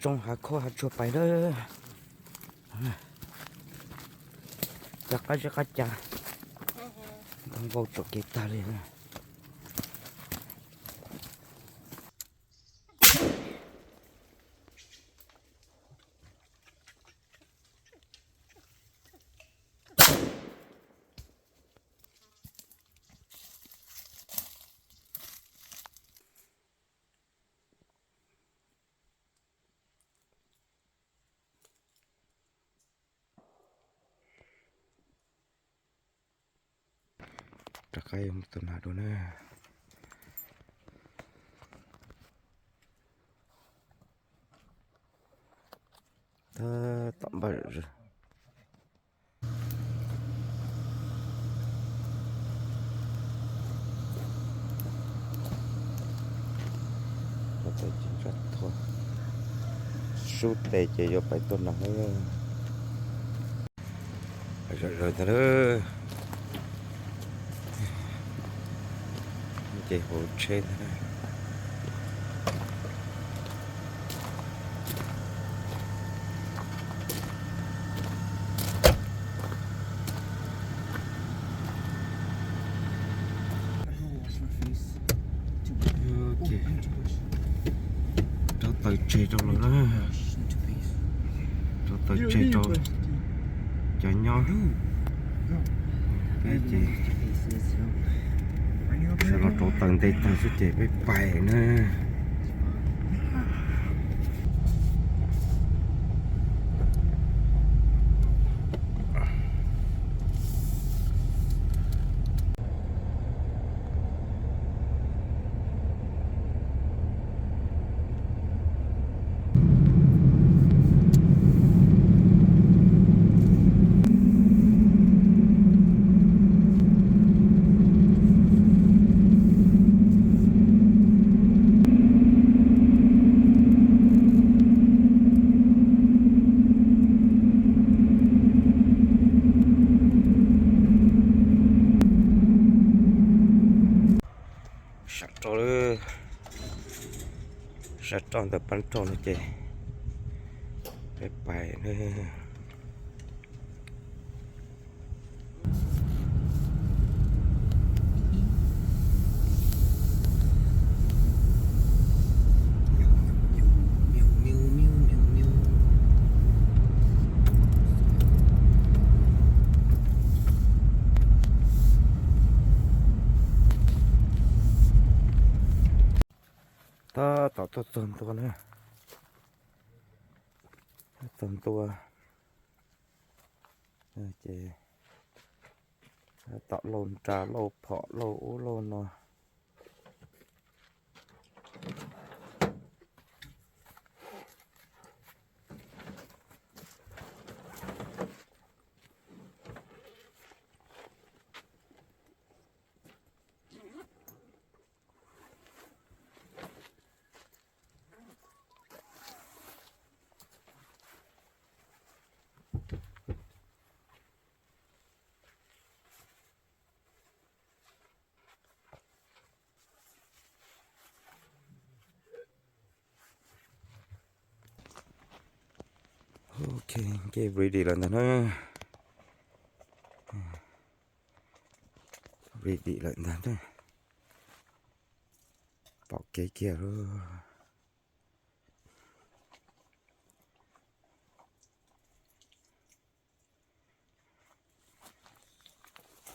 tsoo hav khaub hav tsuag pais lawm. Cov qab zeb qab ca ntau vau tsuam kev tag li na. Rov qab mus tus nas dua na. Tom npaj zom zaws. Rau tes ces ntsaj thuav, sub tes ces yuav pais tuaj nas lawm. Pais zom zaws ntag lauj. Ces hauv tsheb ntag na. Rau taws tseg rau lawm na. Rau taws tseg rau cov nyob. Peb ces sawv los rauv taws nte tag xwb ces peb pais na. Sab roj lawm, sab roj ntawm pab roj no ces peb pais. Tab tom tuaj txog ntua na, txog ntua ces tom lauj nra lauj phom lauj ub lauj no. Ok, nce ready lawm ntag na. Ready lawm ntag na. Pom kev kiag lauj.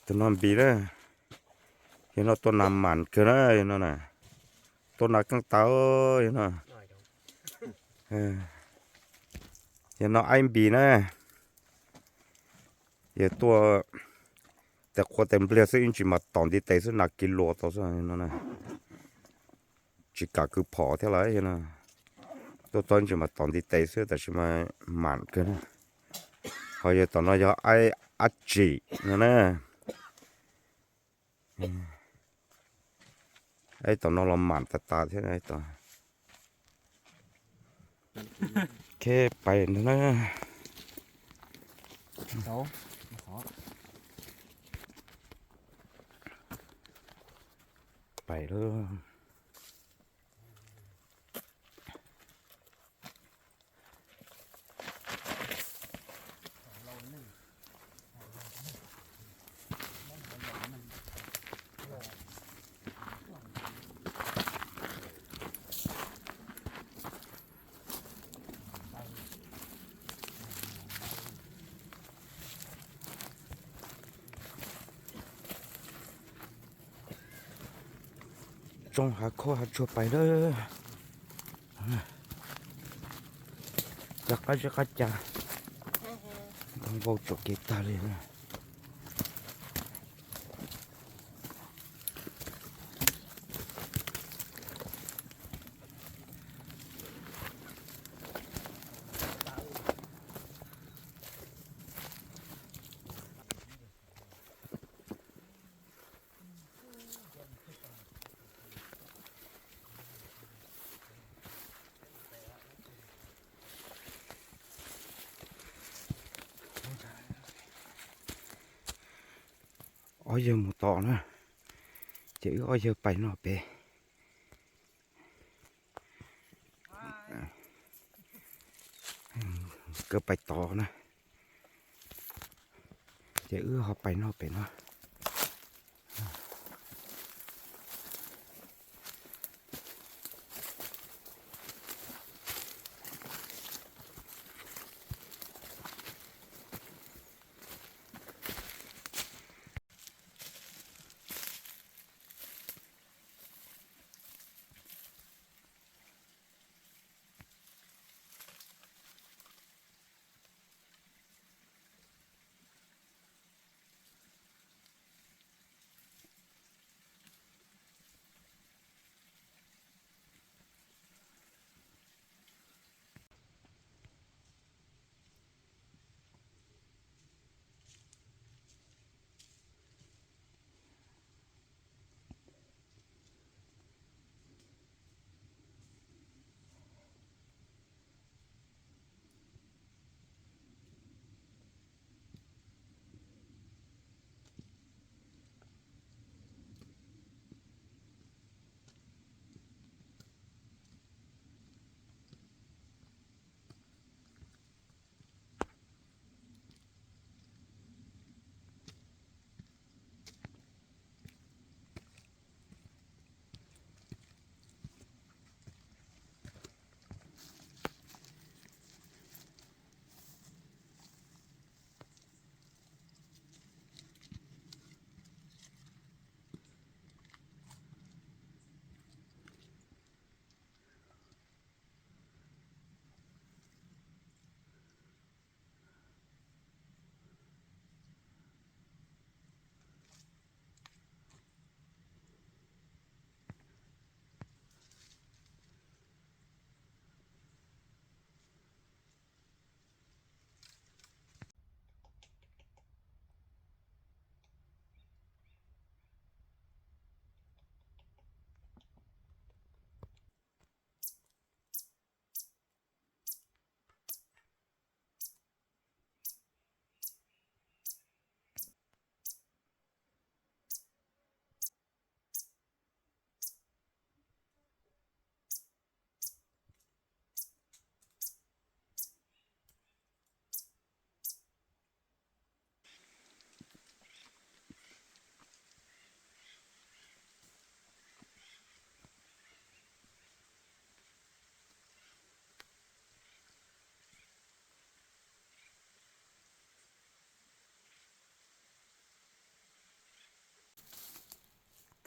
Tus no npis na, yog no tuaj nas mam kawg na, yog no na, tuaj nas keej tawv yog no. Yog no aib npis na, yog tuaj tes qua tes npliag xwb ib ntsis mas tom ntiv tes xwb nas kiv luas tau xwb no na. Tsis kam kwv phom thiab lawm no. Tuaj txog ib ntsis mas tom ntiv tes xwb tab sis mas mam kawg na. Ho yog tom no yog aib ab tsim no na. Aib tom no los mam tas tas thiab. Kheb pais ntag na. Pais lauj. roob hav khaub hav tsuag pais lawm. Cov qab zeb qab ca ntoo vau tsuam kev tag li. Ob yawg mus tod na, ces wb ob yawg pais no pem. Nkawd pais tod na, ces wb ho pais no pem no.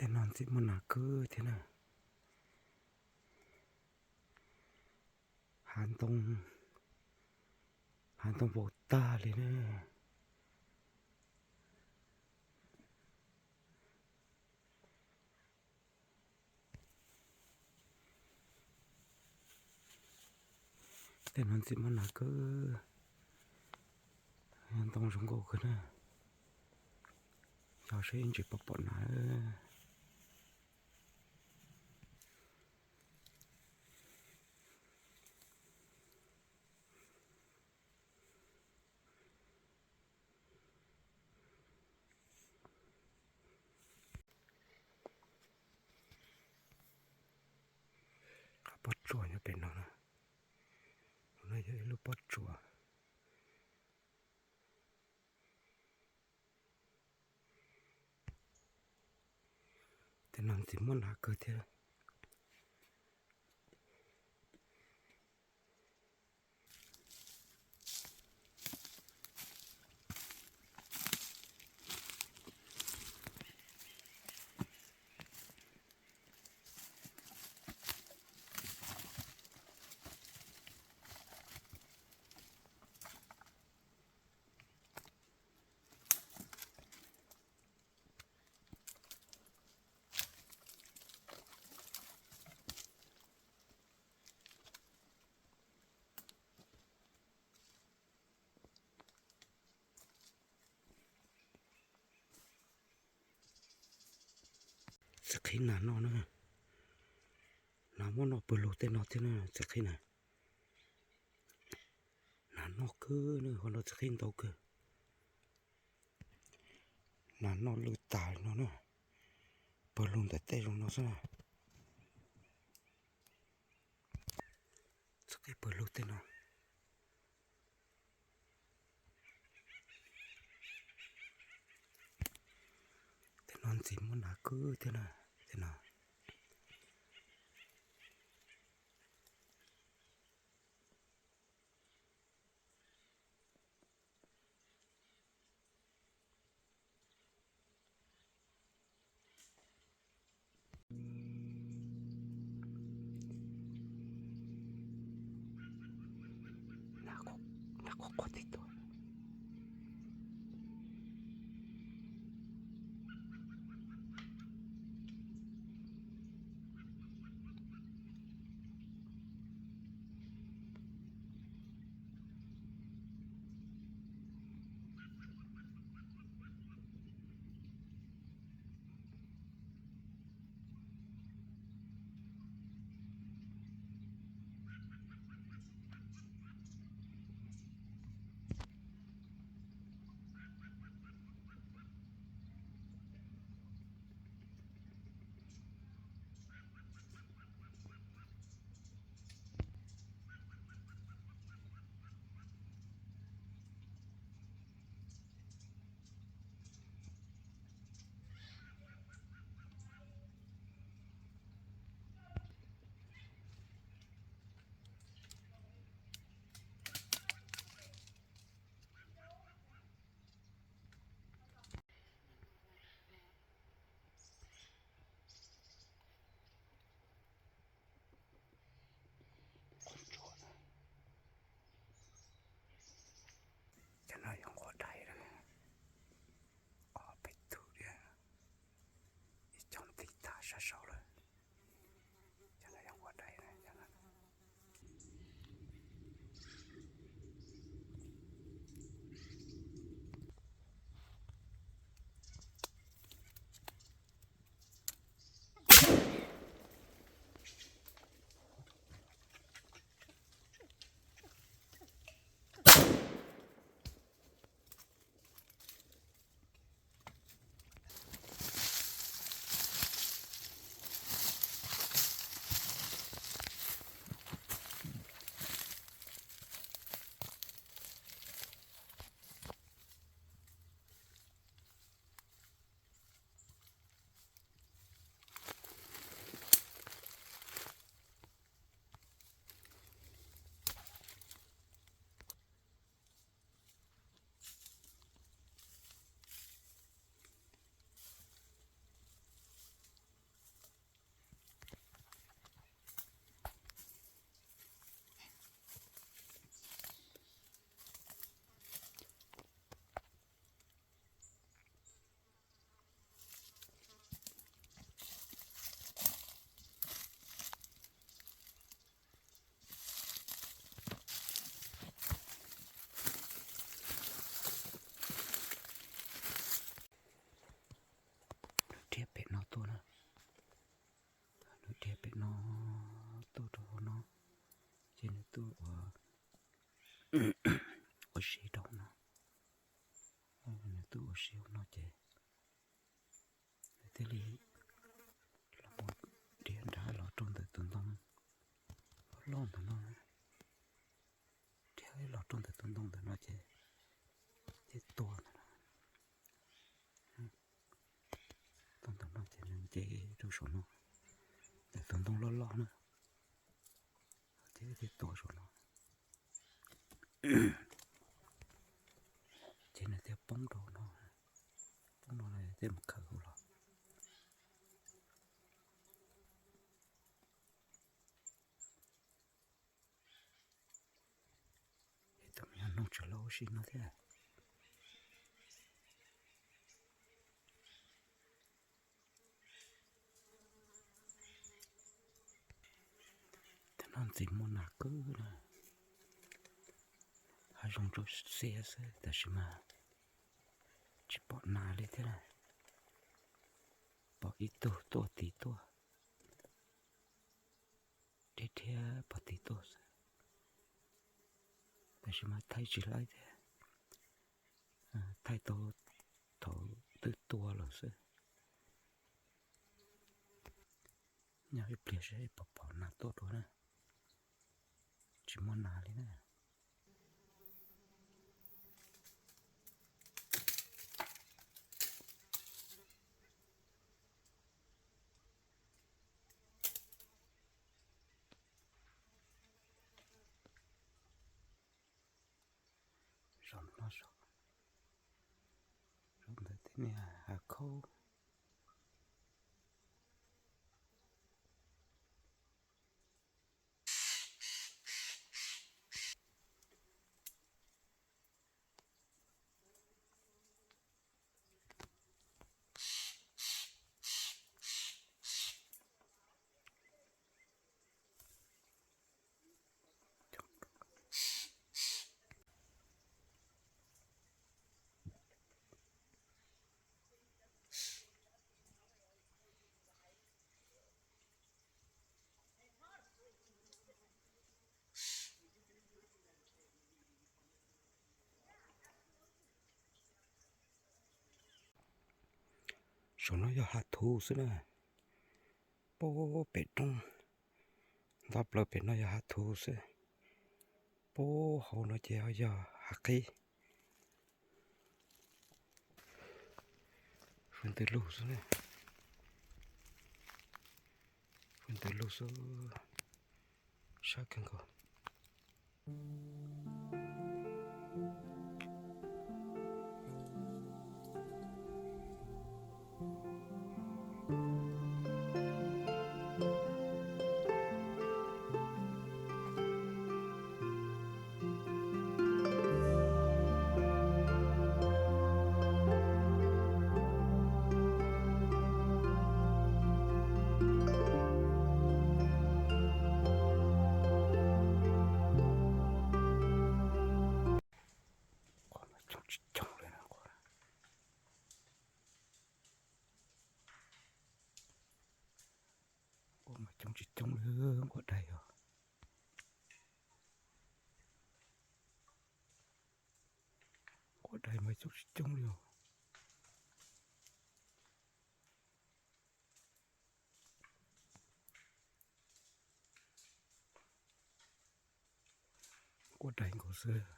Tej no ntxim muaj nas kawg thiab na. Hav ntoo, hav ntoo vau tag li na. Tej no ntxim muaj nas kawg, ntoo zoo nkauj kawg na. Xyov seb ib ntsis puas pom nas. Qab pob tsuas nyob pem no na. Tus no yog ib lub pob tsuas. Tej no ntxim muaj nas kawg thiab. qhib nas noj na. Nas muab noj pawg lug tej no thiab na txiv qhib na. Nas noj kawg na, qhov no txiv qhib ntau kawg. Nas noj lwj tas no na, pawg lug ntawm tej zoo no xwb na. Txiv qhib pawg lug tej no. Tej no ntxim muaj nas kawg thiab na, tej no. Nas quaj quaj tib tug. Cov no yog nquab dais, ob peb tug thiab, ib co ntxiv tag sab saud lawm. Cov no yog nquab dais. Nws dhia pem no tuaj na. Nws dhia pem no tuaj rau hauv no, ces nws tuaj ua, ua si rau hauv no. Nws tuaj ua si hauv no ces nws thiaj li los mus dhia nrad los rau ntawm tus ntoo loj ntawm no. Dhia los rau ntawm tus ntoo ntawm no ces thiaj tua ntawm no. Tua ntawm no ces nws nce rau saum no, ntawm tus ntoo loj loj na, ces thiaj tua saum no. Ces nws thiaj poob rau no, poob no thiaj mus khaws hauv los. Ces tus me nyuam noog tseem los ua si no thiab. Tam no ntxim muaj nas kawg na, hav zoov tsuas xiab xwb tab sis mas tsis pom nas li thiab na. pom ib tug tuaj tid tuaj, deb thiab pom tid tuaj xwb, tab sis mas thaij tsis laib thiab, thaij tau thaum twb tua lawm xwb. Nyob ib pliag seb pom pom nas tuaj dua na, tsis muaj nas li na. Zaum no, zaum ntawd tej niag hav khaub. Saum no yog hav thuv xwb na. Puag pem roob, nto plaws pem no yog hav thuv xwb. Puag hauv no ces ho yog hav qhib. Fwj ntws lug xwb, fwj ntws lug xwb, sab kawg nkaus. Quaj mas coob tsis coob li na, quaj, quaj mas coob tsis coob li, nquab dais os. Nquab dais mas coob tsis coob li os. Nquab dais nkaus xwb.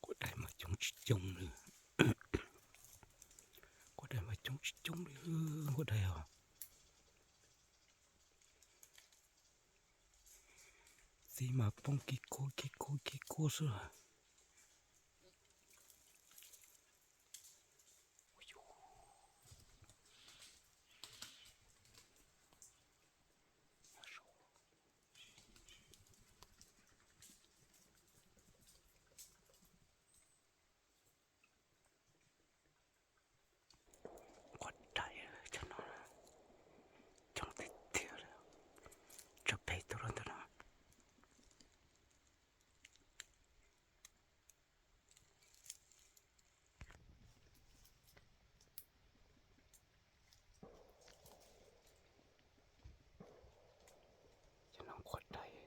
Nquab dais mas coob tsis coob li. Nquab dais mas coob tsis coob li, nquab dais os. Txiv mas poob kib kuab kib kuab kib kuab xwb. Nquab dais cov no coob tiag tiag li, tsam pem tuaj rau ntawm no. Cov no nquab dais.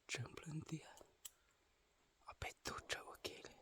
Tsawg nplawg ntiag, ob peb tug tsawg ua ke li.